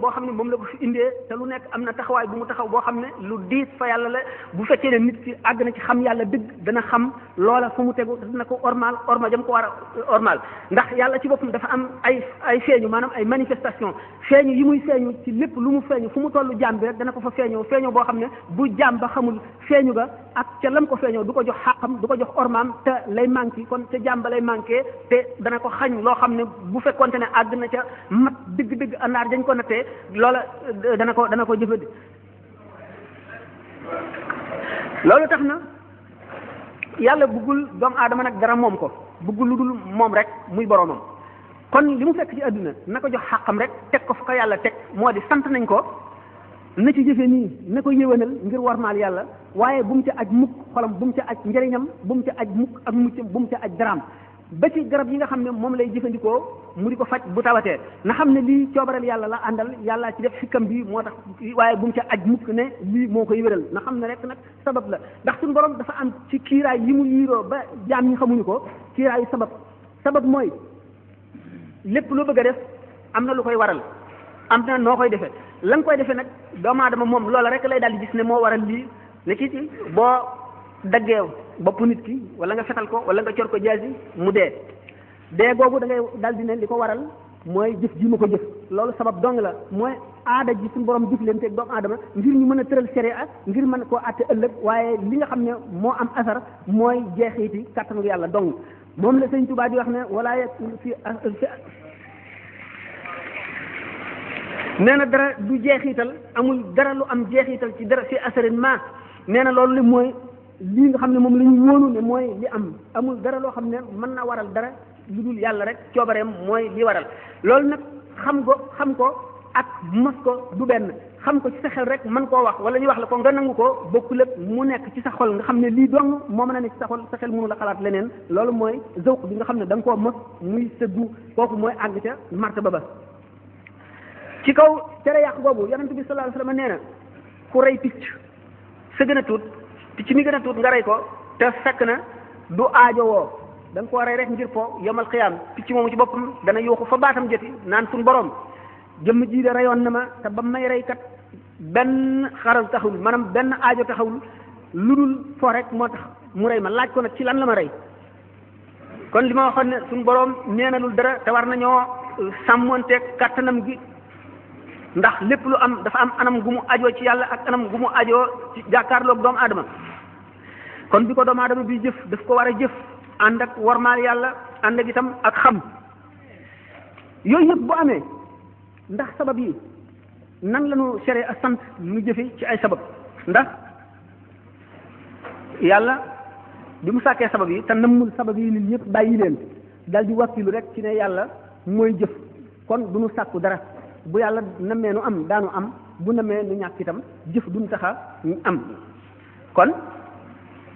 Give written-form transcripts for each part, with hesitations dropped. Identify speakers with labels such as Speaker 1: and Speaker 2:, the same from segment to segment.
Speaker 1: boo xam ne moom la ko fi indee te lu nekk am na taxawaay bu mu taxaw boo xam ne lu diis fa yàlla la bu fekkee ne nit ki àgg na ci xam yàlla dëgg dana xam loola fu mu tegu dina ko orma jëm ko war a ormal ndax yàlla ci boppam dafa am ay feeñu maanaam ay manifestation feeñu yi muy feeñu ci lépp lu mu feeñu fu mu tollu jaam bi rek dana ko fa feeñoo boo xam ne bu jaam ba xamul feeñu ga ak ca lam ko feeñoo du ko jox xàqam du ko jox ormaam te lay manqué kon ca jaam ba lay manqué te dana ko xañ loo xam ne bu fekkonte ne àgg na ca mat dëgg-dëgg anaar dañ ko nattee loola dana ko jëfandi loolu tax na yàlla bëggul doomu aadama nag dara moom ko bëggul lu dul moom rek muy boroomam kon li mu fekk ci àdduna na ko jox xàqam rek teg ko fu ko yàlla teg moo di sant nañ ko na ci jëfe nii na ko yéwénal ngir warmaal yàlla waaye bu mu ca aj mukk xolam bu mu ca aj njëriñam bu mu ca aj mukk ak muccam bu mu ca aj daraam ba ci garab yi nga xam ne moom lay jëfandikoo mu di ko faj bu tawatee na xam ne lii coobareel yàlla la àndal yàlla ci def xikkam bi moo tax waaye bu mu ca aj mukk ne lii moo koy wéral na xam ne rek nag sabab la ndax suñu borom dafa am ci kiiraay yi mu yiiroo ba jaam ñi xamuñu ko kiiraayu sabab mooy lépp loo bëgg a def am na lu koy waral am na noo koy defee la nga koy defee nag doomu aadama moom loola rek lay daal di gis ne moo waral lii ne kii ci boo daggee bopp nit ki wala nga fetal ko wala nga cor ko jaasi mu dee googu da ngay daal di ne li ko waral mooy jëf ji ma ko jëf loolu sabab dong la mooy aada ji suñu borom jëf leen teg doomu aadama ngir ñu mën a tëral sharia ngir mën koo àtte ëllëg waaye li nga xam ne moo am asar mooy jeexiti kàttanu yàlla dong moom la sëñ Tuubaa di wax ne wala fi nee na dara du jeexital amul dara lu am jeexital ci dara fi asarin ma nee na loolu li mooy lii nga xam ne moom la ñu wóolu ne mooy li am amul dara loo xam ne mën na waral dara lu dul yàlla rek coobareem mooy li waral loolu nag xam ko ak mos ko du benn xam ko ci sa xel rek mën koo wax wala ñu wax la ko nga nangu ko bokkul ak mu nekk ci sa xol nga xam ne lii dong moo mën a nekk ci sa xol sa xel mënu la xalaat leneen loolu mooy zawq bi nga xam ne da nga koo mos muy sëddu kooku mooy àgg ca martaba ba ci kaw tere yàq boobu yonent bi sallallahu alayhi wasallam nee na ku rey picc sa gën a tuut picc mi gën a tuut nga rey ko te fekk na du aajowoo da nga koo rey rek ngir po yomal xiyaam picc moomu ci boppam dana yuuxu fa baatam jëti naan suñu borom jëmm ji de reyoon na ma te ba may rey kat benn xaral taxawul maanaam benn aajo taxawul lu dul fo rek moo tax mu rey ma laaj ko nag ci lan la ma rey kon li ma waxoon ne suñu borom neenalul dara te war nañoo sàmmonteeg kàttanam gi ndax lépp lu am dafa am anam gu mu ajoo ci yàlla ak anam gu mu ajoo ci jàkkaarloog doomu aadama kon bi ko doomu aadama bi jëf daf ko war a jëf ànd ak warmaal yàlla ànd ak itam ak xam yooyu yëpp bu amee ndax sabab yi nan lañu sere a sant mu jëfe ci ay sabab ndax yàlla bi mu sàkkee sabab yi te nammul sabab yi lii yëpp bàyyi leen dal di wàkkilu rek ci ne yàlla mooy jëf kon du nu sàkku dara bu yàlla namee nu am daanu am bu namee nu ñàkk itam jëf duñ taxa am kon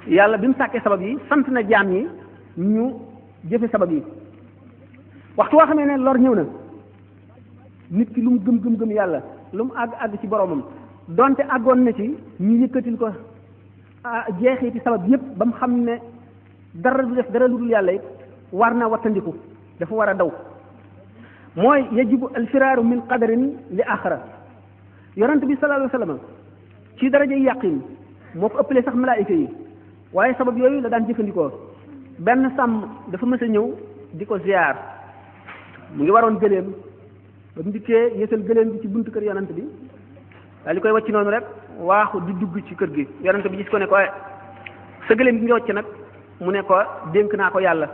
Speaker 1: yàlla bi mu sàkkee sabab yi sant na jaam yi ñu jëfe sabab yi waxtu woo xamee ne lor ñëw na nit ki lu mu gëm yàlla lu mu àgg ci boromam donte àggoon na ci ñu yëkkatil ko jeexiti sabab yépp ba mu xam ne dara du def dara lu dul yàlla it war na wattandiku dafa war a daw mooy yajibu alfiraaru min qadarin li axara yonent bi sallallahu alayhi wa sallam ci daraja yàqin moo ko ëppalee sax malaayika yi waaye sabab yooyu la daan jëfandikoo benn sàmm dafa mës a ñëw di ko ziar mu ngi waroon gëléem ba mu dikkee yësal gëléem bi ci buntu kër yonent bi daal di koy wàcc noonu rek waaxu di dugg ci kër gi yonent bi gis ko ne ko sa gëléem bi nga wàcc nag mu ne ko dénk naa ko yàlla